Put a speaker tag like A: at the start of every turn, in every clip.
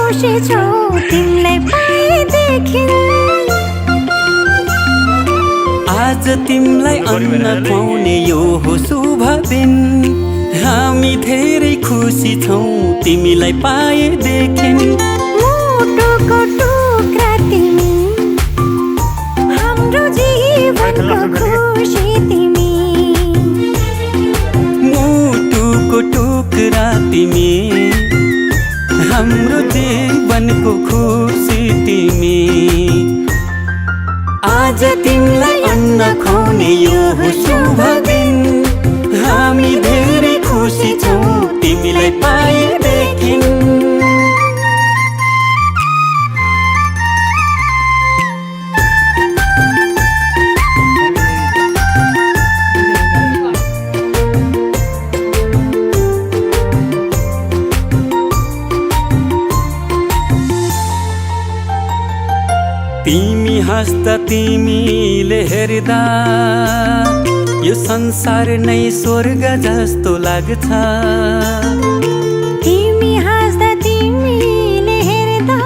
A: खुसी छौ तिमीलाई पाएदेखि।
B: आज तिमीलाई अन्न खुवाउने यो हो शुभ दिन। हामी धेरै खुसी छौ तिमीलाई पाएदेखि।
A: मुटुको टुक्रा तिमी, हाम्रो जीवनको खुसी तिमी।
B: मुटुको टुक्रा तिमी, हाम्रो जीवनको खुसी तिमी। आज तिमीलाई अन्न खुवाउने यो हो शुभ दिन। हामी धेरै खुसी छौ तिमीलाई पाएदेखि। तिमी हाँस्दा तिमीले हेर्दा यो संसार नै स्वर्ग जस्तो लाग्छ।
A: तिमी हाँस्दा तिमीले हेर्दा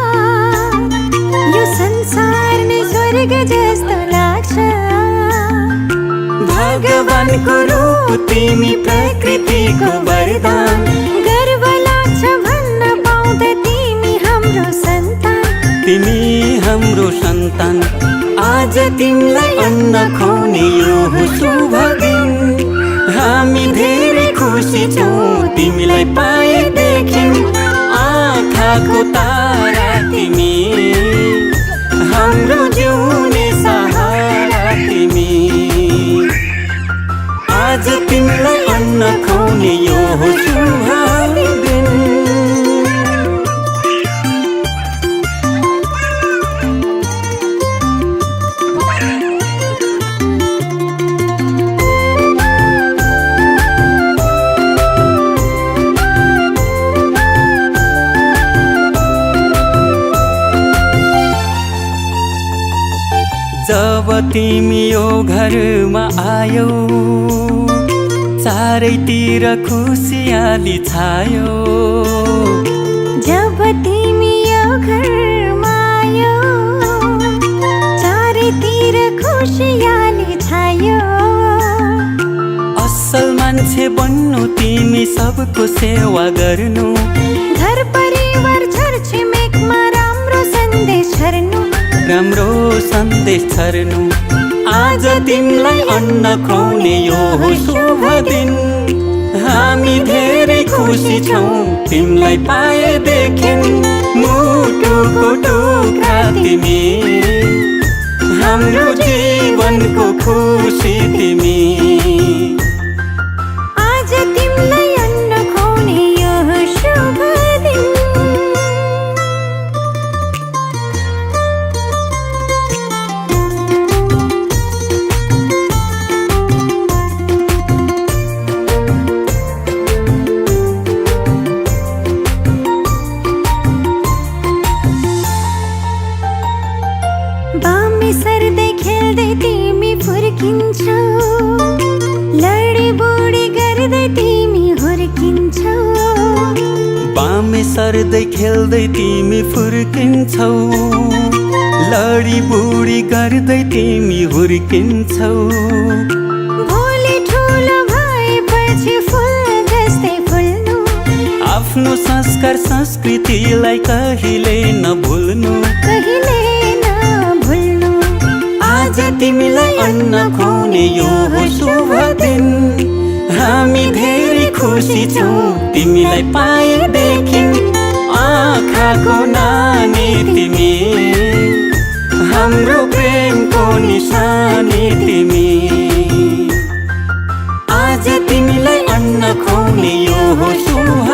A: यो संसार नै स्वर्ग जस्तो लाग्छ।
B: भगवानको रूप तिमी, प्रकृतिको वरदान।
A: गर्व लाग्छ भन्न पाउँदा तिमी हाम्रो सन्तान।
B: तिमी हाम्रो सन्तान। आज तिमीलाई अन्न खुवाउने यो हो शुभ दिन। हामी धेरै खुसी छौ तिमीलाई पाएदेखि। आँखाको तारा तिमी, हाम्रो जिउने सहारा तिमी। आज तिमीलाई अन्न खुवाउने यो हो शुभ दिन। जब तिमी यो घरमा आयौ चारैतिर खुसियाली छायो।
A: जब तिमी यो घरमा आयौ चारैतिर खुसियाली छायो।
B: असल मान्छे बन्नु तिमी, सबको सेवा गर्नु।
A: घर परिवार छरछिमेकमा राम्रो सन्देश छर्नु।
B: राम्रो सन्देश छर्नु। आज तिमीलाई अन्न खुवाउने यो हो शुभ दिन। हामी धेरै खुसी छौ तिमीलाई पाएदेखि। मुटुको टुक्रा तिमी, हाम्रो जीवनको खुसी तिमी।
A: आज तिमीलाई अन्न खुवाउने यो हो शुभ दिन। बामे सर्दै खेल्दै तिमी फुर्किन्छौ। लडी बुडी गर्दै तिमी हुर्किन्छौ।
B: बामे सर्दै खेल्दै तिमी फुर्किन्छौ। लडी बुडी गर्दै तिमी हुर्किन्छौ।
A: भोलि ठुलो भएपछि फुल जस्तै फुल्नु।
B: आफ्नो संस्कार संस्कृतिलाई कहिले नभुल्नु।
A: कहिले नभुल्नु।
B: आज तिमीलाई अन्न खुवाउने यो हो शुभ दिन। हामी धेरै खुसी छौ तिमीलाई पाएदेखि। आँखाको नानी तिमी, हाम्रो प्रेमको निशानी तिमी। आज तिमीलाई अन्न खुवाउने यो हो शुभ